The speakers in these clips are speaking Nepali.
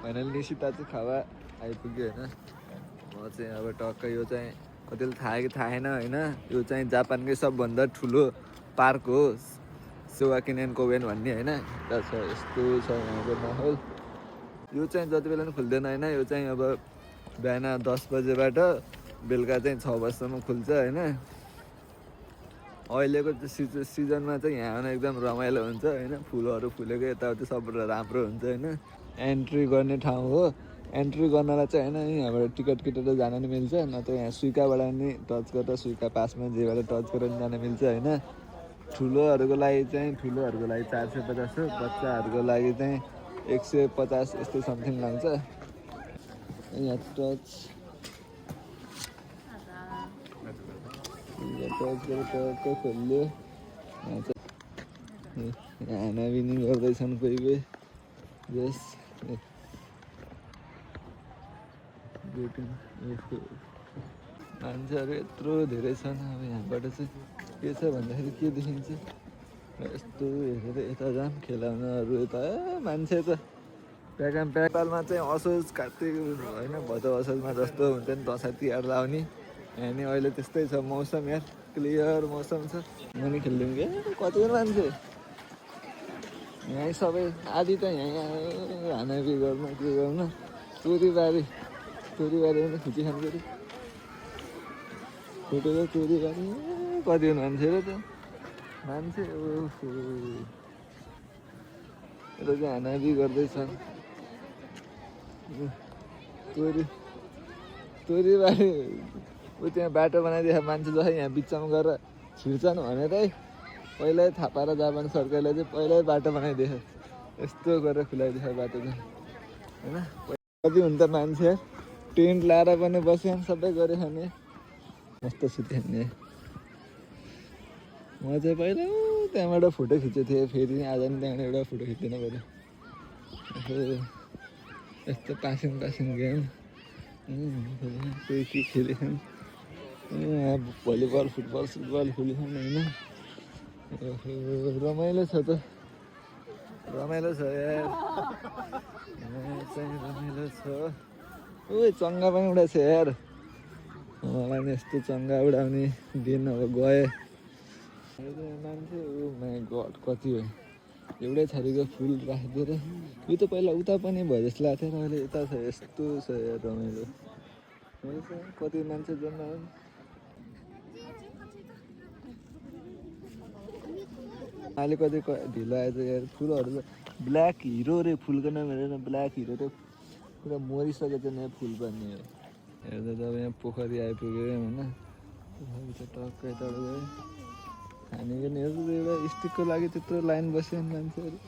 फाइनल निशिता चाहिँ खावा आइपुग्यो होइन। म चाहिँ अब टक्क यो चाहिँ कतिले थाहा कि थाहा छैन होइन, यो चाहिँ जापानकै सबभन्दा ठुलो पार्क हो सोवाकिनेन कोवेन भन्ने होइन। यस्तो छ यहाँको माहौल। यो चाहिँ जति बेला पनि खुल्दैन होइन, यो चाहिँ अब बिहान 10 बजेबाट बेलुका चाहिँ 6 बजीसम्म खुल्छ होइन। अहिलेको सिजनमा चाहिँ यहाँ आउन एकदम रमाइलो हुन्छ होइन, फुलहरू फुलेको यताउति सब राम्रो हुन्छ होइन। एन्ट्री गर्ने ठाउँ हो, एन्ट्री गर्नलाई चाहिँ होइन यहाँबाट टिकट किटेर जान नि मिल्छ, नत्र यहाँ सुइकाबाट नि टच गरेर सुइका पासमा जेबाट टच गरेर जान मिल्छ होइन। ठुलोहरूको लागि चाहिँ 450 हो, बच्चाहरूको लागि चाहिँ 150 यस्तो समथिङ लाग्छ। यहाँ टच खोल्यो, खानापिनी गर्दैछन् कोही कोही। जस मान्छेहरू यत्रो धेरै छन्। अब यहाँबाट चाहिँ के छ भन्दाखेरि के देखिन्छ, यस्तो हेरेर यता जाम खेलाउनहरू यता मान्छे त प्याकाम प्याकालमा चाहिँ असोज कार्तिक होइन भदौ असोजमा जस्तो हुन्छ नि दसैँ तिहार लाउने, यहाँ नि अहिले त्यस्तै छ मौसम। यार क्लियर मौसम छ। म नि खेलिदिउँ कि कति मान्छे यहीँ सबै आदि त यहीँ हानाबी गर्न के गर्न चोरीबारी पनि खिचिखानु पऱ्यो। फोटो त चोरीबारी कति मान्छे र त मान्छे यता चाहिँ हानाबी गर्दैछन्। चोरीबारी ऊ त्यहाँ बाटो बनाइदिएको मान्छे जसै यहाँ बिचमा गएर छिर्छन् भनेरै पहिल्यै थाहा पाएर जापान सरकारले चाहिँ पहिल्यै बाटो बनाइदिएको, यस्तो गरेर खुलाइदिएको बाटो चाहिँ होइन। कति हुन्छ मान्छे टेन्ट लाएर पनि बस्छन्, सबै गरेछ नि मस्त सुत्ने। म चाहिँ पहिला त्यहाँबाट फोटो खिचेको थिएँ, फेरि आज नि त्यहाँबाट एउटा फोटो खिच्दैन पऱ्यो। यस्तो पासिङ गेम कोही के खेलेछन्, भलिबल फुटबल खेलेछन् होइन। रमाइलो छ त, रमाइलो छ यार, चाहिँ रमाइलो छ। ओ चङ्गा पनि उडाएको छ यार, मलाई नि यस्तो चङ्गा उडाउने दिन अब गए। मान्छे ओ माई गड कति हो, एउटै थरीको फुल राखिदिएर। यो त पहिला उता पनि भयो जस्तो लाग्थ्यो र अहिले यता छ, यस्तो छ यार रमाइलो। कति मान्छे जम्मा हुन्। अहिले कति ढिलो आएछ यार। फुलहरू ब्ल्याक हिरो रे, फुलको नाम हेरेर ब्ल्याक हिरो रे, पुरा मरिसकेको छ यहाँ फुल पनि। हेर्दा त अब यहाँ पोखरी आइपुग्यो होइन, टक्क यताबाट गयो। खानेकुराहरू एउटा स्टिकको लागि त्यत्रो लाइन बस्यो मान्छेहरू।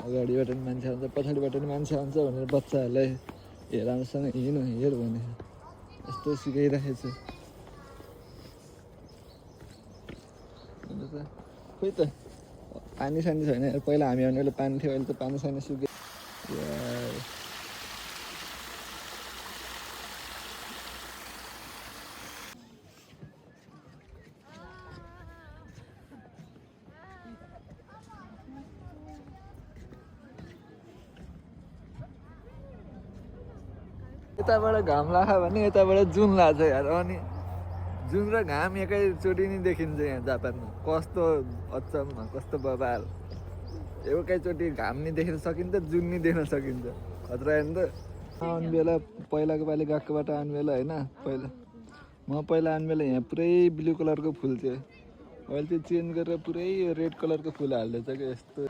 अगाडिबाट पनि मान्छे आउँछ, पछाडिबाट पनि मान्छे आउँछ भनेर बच्चाहरूलाई राम्रोसँग हेर भने यस्तो सिकाइराखेको छ। खोइ त पानी सानी छैन, पहिला हामी आउने बेला पानी थियो, अहिले त पानी सानी सुक्यो। यताबाट घाम लाग्छ भने यताबाट जुन लाग्छ यार, अनि जुन र घाम एकैचोटि नै देखिन्छ यहाँ जापानमा। कस्तो अचम्म, कस्तो बबाल, एकैचोटि घाम नि देख्न सकिन्छ, जुन नि देख्न सकिन्छ। खतरा होइन त। आउने बेला पहिलाको पालि गएको बाटो आउने बेला होइन, म पहिला आउने बेला यहाँ पुरै ब्लू कलरको फुल थियो, अहिले चाहिँ चेन्ज गरेर पुरै रेड कलरको फुल हाल्दैछ क्या। यस्तो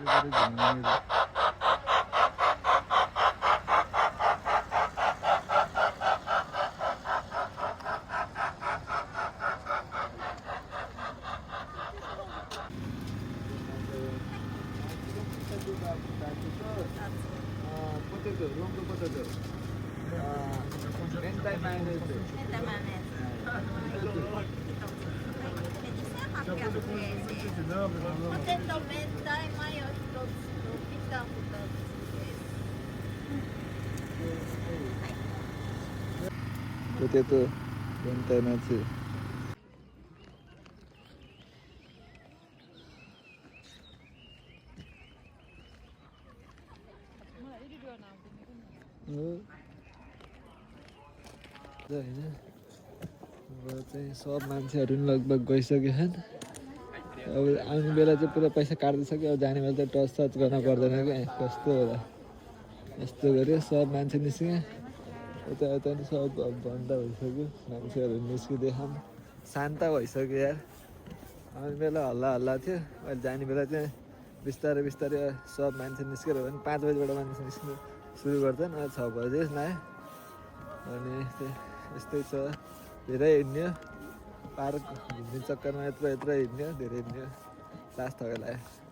potato, long potato. Mentai mayonnaise. Potato mentai mayo 1つとピザ2つです。Potato mentai natsu. हो होइन अब चाहिँ सब मान्छेहरू पनि लगभग गइसकेछन् अब आउने बेला चाहिँ पुरा पैसा काट्दैछ अब जाने बेला चाहिँ टच सच गर्न पर्दैन क्या कस्तो होला यस्तो गऱ्यो सब मान्छे निस्क्यो यता यता नि सब बन्द भइसक्यो मान्छेहरू निस्किँदैछन् शान्त भइसक्यो यार आउने बेला हल्ला हल्ला थियो अहिले जाने बेला चाहिँ बिस्तारै बिस्तारै सब मान्छे निस्केर भने 5 बजीबाट मान्छे निस्किनु सुरु गर्छन् अहिले 6 बजे लाग्यो अनि यस्तै छ धेरै हिँड्यो पार्क घुम्ने चक्करमा यत्रो यत्रो हिँड्यो धेरै हिँड्यो लास्ट थकाइ लाग्यो